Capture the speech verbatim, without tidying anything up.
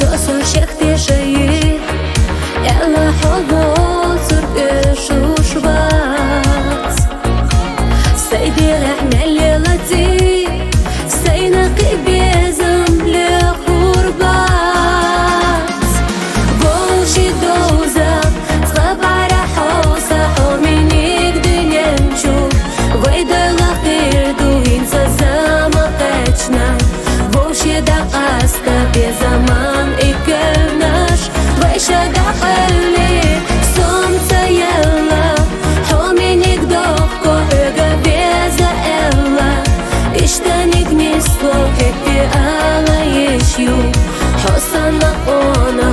Шо сор шехте шайи, эла хьо вол сур кӀуьш уш вац. Сай дерригъ мел лелаци, сайна кхы безам лехур бац. Вол ши довза, цхьа бӀара хьо са хьо миник дуьнен чу. Вай дойла хир ду, хӀинца заман кхечна. Вовши дакъаста безаман и кевнаш, вай ша дакъалли сом ца елла. Хьо миник дохко хьоьга веза элла. Иштаниг нисло хӀетте ала йиш ю. Хьо санна къона